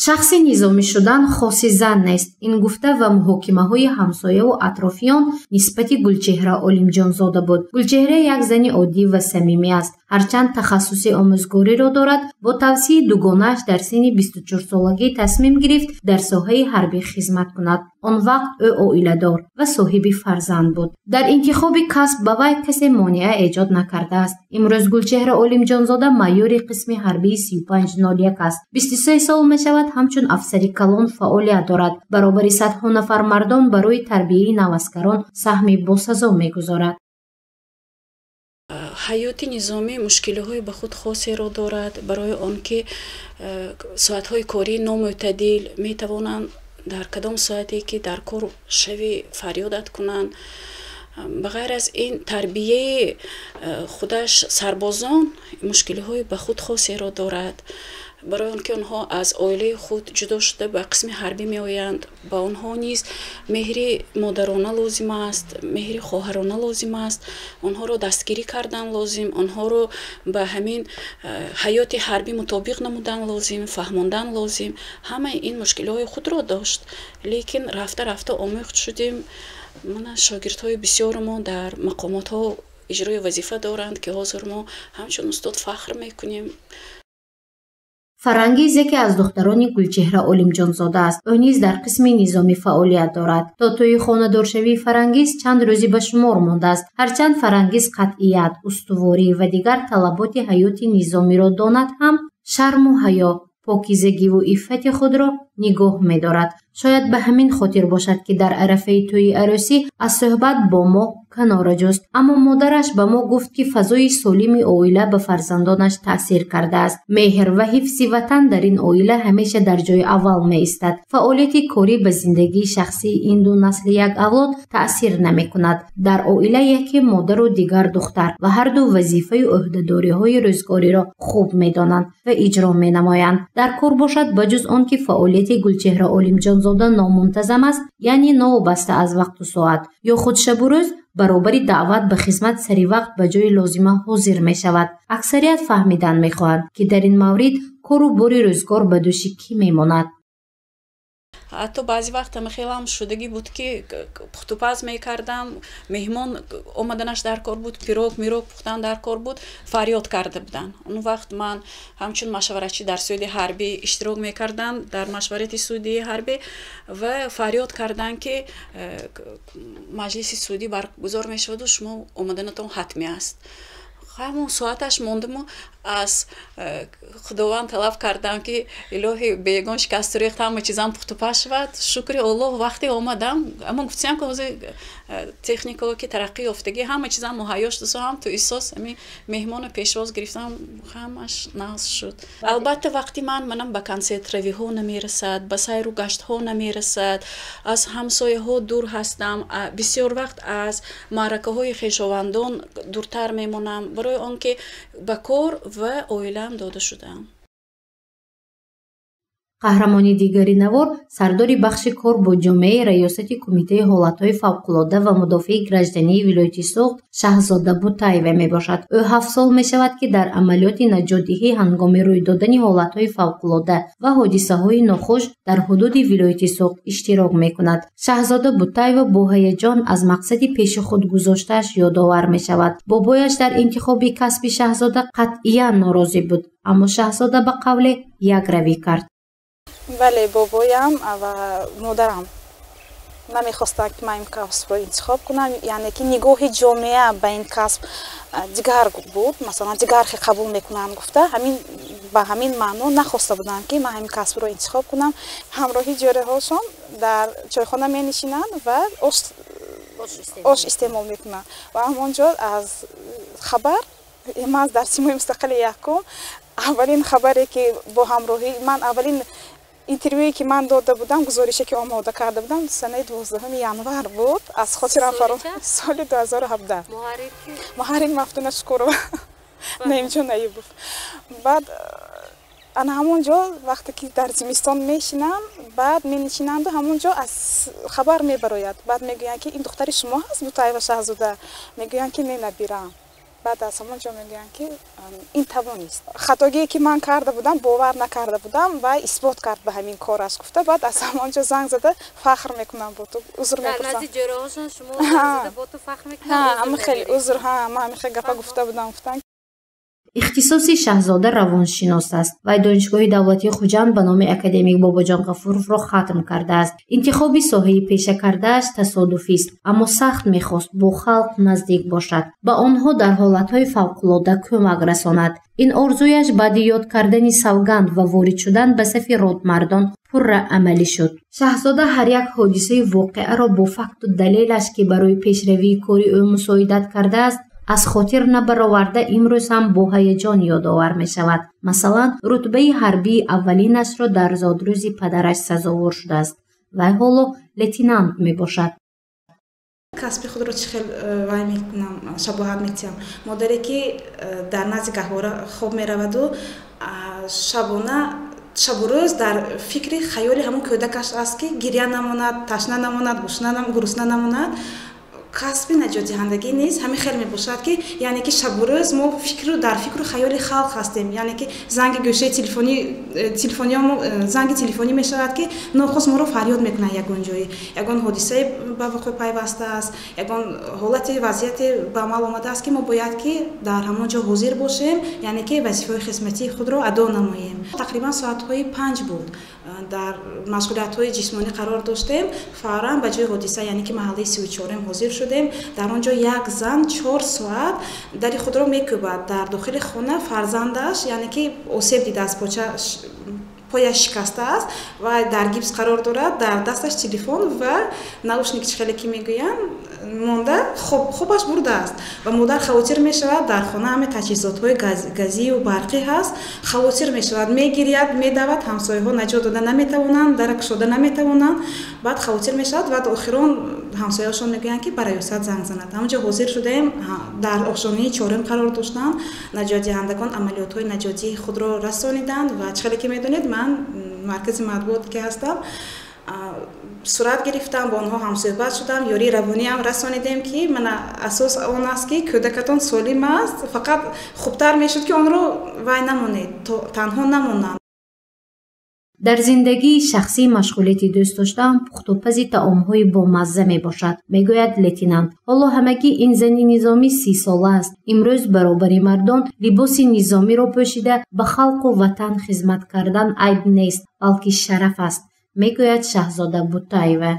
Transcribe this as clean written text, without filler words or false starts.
Шахси низомӣ шудан хоси зан нест. Ин гуфта ва муҳокимаҳои ҳамсояву атрофиён нисбати Гулчеҳра Олимҷонзода буд. Гулчеҳра як зани оддӣ ва самимӣ аст. Ҳарчанд тахассуси омӯзгориро дорад, бо тавсияи дугонааш дар синни 24-солагӣ тасмим гирифт дар соҳаи ҳарбӣ хизмат кунад. Он вақт ӯ оиладор ва соҳиби фарзанд буд. Дар интихоби касб ба вай касе монеа эҷод накардааст. Имрӯз Гулчеҳра Олимҷонзода майори қисми ҳарбии 3501 аст. 23 сол мешавад ҳамчун афсари калон фаъолият дорад. Баробари садҳо нафар мардон барои тарбияи наваскарон саҳми босазо мегузорад. Ҳаёти низомӣ мушкилиҳои ба худ хосеро дорад, барои он ки соатҳои корӣ номӯътадил метавонанд дар кадом соате ки дар кор шавӣ фарёдат кунанд. Ба ғайр аз ин тарбияи худаш сарбозон мушкилиҳои ба худ хосеро дорад, барои он ки онҳо аз оилаи худ ҷудо шуда ба қисми ҳарбӣ меоянд. Ба онҳо низ меҳри модарона лозим аст, меҳри хоҳарона лозим аст, онҳоро дастгирӣ кардан лозим, онҳоро ба ҳамин ҳаёти ҳарбӣ мутобиқ намудан лозим, фаҳмондан лозим. Ҳамаи ин мушкилиҳои худро дошт, лекин рафта рафта омӯхт шудем. Мана шогирдҳои бисёри мо дар мақомотҳо иҷрои вазифа доранд, ки ҳозир мо ҳамчун устод фахр мекунем. Фарангиз яке аз духтарони Гулчеҳра Олимҷонзода аст. Ӯ низ дар қисми низомӣ фаъолият дорад. То тӯи хонадоршавии Фарангиз чанд рӯзе ба шумор мондааст. Ҳарчанд Фарангиз қатъият, устуворӣ ва дигар талаботи ҳаёти низомиро донад ҳам, шарму ҳаё, покизагиву иффати худро нигоҳ медорад. Шояд ба ҳамин хотир бошад, ки дар арафаи тӯи арӯсӣ аз суҳбат бо мо канора ҷуст. Аммо модараш ба мо гуфт, ки фазои солими оила ба фарзандонаш таъсир кардааст. Меҳр ва ҳифзи ватан дар ин оила ҳамеша дар ҷои аввал меистад. Фаъолияти корӣ ба зиндагии шахсии ин ду насли як авлод таъсир намекунад. Дар оила яке модару дигар духтар ва ҳарду вазифаю ӯҳдадориҳои рӯзгориро хуб медонанд ва иҷро менамоянд. Дар кор бошад, ба ҷуз он ки фаъолияти Гулчеҳра Олимҷонзода номунтазам аст, яъне новобаста аз вақту соат ё худ шабу рӯз баробари даъват ба хизмат сари вақт ба ҷои лозима ҳозир мешавад. Аксарият фаҳмидан мехоҳанд, ки дар ин маврид кору бори рӯзгор ба дӯши кӣ мемонад. Ҳатто баъзе вақт хелам шудагӣ буд, ки пухтупаз мекардам, меҳмон омаданаш дар кор буд, пирог мирог пухтан дар кор буд, фарёд карда буданд. Он вақт ман ҳамчун машваратчӣ дар суди ҳарбӣ иштирок мекардам, дар машварати суди ҳарбӣ, ва фарёд карданд, ки маҷлиси судӣ баргузор мешаваду шумо омаданатон ҳатмӣ аст. Ҳамон соаташ мондаму аз Худованд талаб кардам, ки илоҳи, беягон шикасту рехт ҳама чизам пухтупаз шавад. Шукри Аллоҳ, вақте омадам, аммо гуфтиям, ки ҳозир техникао ки тараққӣ ёфтагӣ, ҳама чизам муҳайё шудасу ҳам ту эҳсос ами меҳмону пешвоз гирифтам, ҳамаш нағз шуд. Албатта, вақти ман манам ба консертравиҳо намерасад, ба сайру гаштҳо намерасад, аз ҳамсояҳо дур ҳастам, бисёр вақт аз маъракаҳои хешовандон дуртар мемонам, барои он ки ба кор ва оилаам дода шудаам. Қаҳрамони дигари навор сардори бахши кор бо ҷомеаи Раёсати Кумитаи ҳолатҳои фавқулодда ва мудофиаи граждании вилояти Суғд Шаҳзода Бутаева мебошад. Ӯ 7 сол мешавад, ки дар амалиёти наҷотдиҳӣ ҳангоми рӯй додани ҳолатҳои фавқулодда ва ҳодисаҳои нохуш дар ҳудуди вилояти Суғд иштирок мекунад. Шаҳзода Бутаева бо ҳаяҷон аз мақсади пеши худ гузоштааш ёдовар мешавад. Бобояш дар интихоби касби Шаҳзода қатъиян норозӣ буд, аммо Шаҳзода ба қавле якравӣ кард. Бале, бобоям ва модарам намехостанд, ки ман ин касбро интихоб кунам, яъне ки нигоҳи ҷомеа ба ин касб дигар буд, масалан, дигар хе қабул мекунанд гуфта, ҳамин ба ҳамин маъно нахоста буданд, ки ман ҳамин касбро интихоб кунам. Ҳамроҳи ҷораҳошон дар чойхона менишинанд ва ош истеъмол мекунанд ва ҳамон ҷо аз хабар ман дар Симои мустақили якум аввалин хабаре, ки бо ҳамроҳӣ ман аввалин интервюе, ки ман дода будам, гузорише, ки омода карда будам, санаи 12-уми январ буд, аз хотирам фаро, соли 2017. Муҳаррир Мафтуна Шукурова, Наимҷон Наибов. Баъд ана ҳамон ҷо вақте ки дар зимистон мешинам, баъд менишинанду ҳамон ҷо аз хабар мебарояд. Баъд мегӯянд, ки ин духтари шумо ҳаст, Бутаева Шаҳзода? Мегӯянд, ки не, набирам. Баъд аз ҳамон ҷо мегӯянд, ки ин тавонист. Хатогие ки ман карда будам, бовар накарда будам ва исбот кард ба ҳамин кораш гуфта. Баъд аз ҳамон ҷо занг зада фахр мекунам, бо ту узр мепурсам. Хеле узр, ман ҳамин хел гапа гуфта будам, гуфтан. Ихтисоси Шаҳзода равоншинос аст. Вай Донишгоҳи давлатии Хуҷанд ба номи академик Бобоҷон Ғафуровро хатм кардааст. Интихоби соҳаи пеша кардааш тасодуфист, аммо сахт мехост бо халқ наздик бошад, ба онҳо дар ҳолатҳои фавқулодда кӯмак расонад. Ин орзуяш баъди ёд кардани савганд ва ворид шудан ба сафи ротмардон пурра амалӣ шуд. Шаҳзода ҳар як ҳодисаи воқеаро бо факту далелаш, ки барои пешравии кори ӯ мусоидат кардааст, аз хотир набароварда, имрӯз ҳам бо ҳаяҷон ёдовар мешавад. Масалан, рутбаи ҳарбии аввалинашро дар зодрӯзи падараш сазовор шудааст. Вай ҳоло лейтенант мебошад. Касби худро чӣ хел вай мекунам, шабоҳат метиҳам. Модаре ки дар назди гаҳвора хоб мераваду шабона, шабу рӯз дар фикри хаёли ҳамон кӯдакаш аст, ки гиря намонад, ташна намонад, гурусна намонад. Касби наҷотдиҳандагӣ низ ҳамин хел мебошад, ки яъне ки шабу рӯз мо фикру дар фикру хаёли халқ ҳастем. Яъне ки занги гӯшаи телефонӣ, телефониёмо, занги телефонӣ мешавад, ки нохост моро фарёд мекунад, ягон ҷое ягон ҳодисае ба вуқӯъ пайваста аст, ягон ҳолати вазъияте ба амал омадааст, ки мо бояд ки дар ҳамон ҷо ҳозир бошем, яъне ки вазифаҳои хизматии худро адо намоем. Тақрибан соатҳои 5 буд, дар машғулиятҳои ҷисмонӣ қарор доштем. Фавран ба ҷои ҳодиса, яъне ки маҳаллаи 34-ум ҳозир шудем. Дар он ҷо як зан 4 соат дари худро мекӯбад. Дар дохили хона фарзандаш, яъне ки осеб дидааст, поча пояш шикастааст ва дар гипс қарор дорад. Дар дасташ телефон ва наушник, чӣ хеле ки мегӯянд, монда, хобаш бурдааст ва модар хавотир мешавад. Дар хона ҳаме таҷҳизотҳои газию барқӣ ҳаст. Хавотир мешавад, мегирияд, медавад. Ҳамсояҳо наҷот дода наметавонанд, дара кушода наметавонанд. Баъд хавотир мешавад. Баъд охирон ҳамсояҳошон мегӯянд, ки ба раёсат занг занад. Ҳамонҷо ҳозир шудаем. Дар ошёнаи чорум қарор доштанд. Наҷотдиҳандагон амалиётҳои наҷотии худро расониданд ва чӣ хеле ки медонед, ман маркази матбуот ки ҳастам, сурат гирифтам, бо онҳо ҳамсӯҳбат шудам, ёрии равониам расонидем, ки мана асос он аст, ки кӯдакатон солим аст, фақат хубтар мешуд, ки онро вай намонед, танҳо намонанд. Дар зиндагии шахсӣ машғулияти дӯстдоштаам пухтупази таомҳои бомазза мебошад, мегӯяд лейтенант. Ҳоло ҳамагӣ ин зани низомӣ 30-сола аст. Имрӯз баробари мардон либоси низомиро пӯшида, ба халқу ватан хизмат кардан айб нест, балки шараф аст, мегӯяд Шаҳзода Буттаева.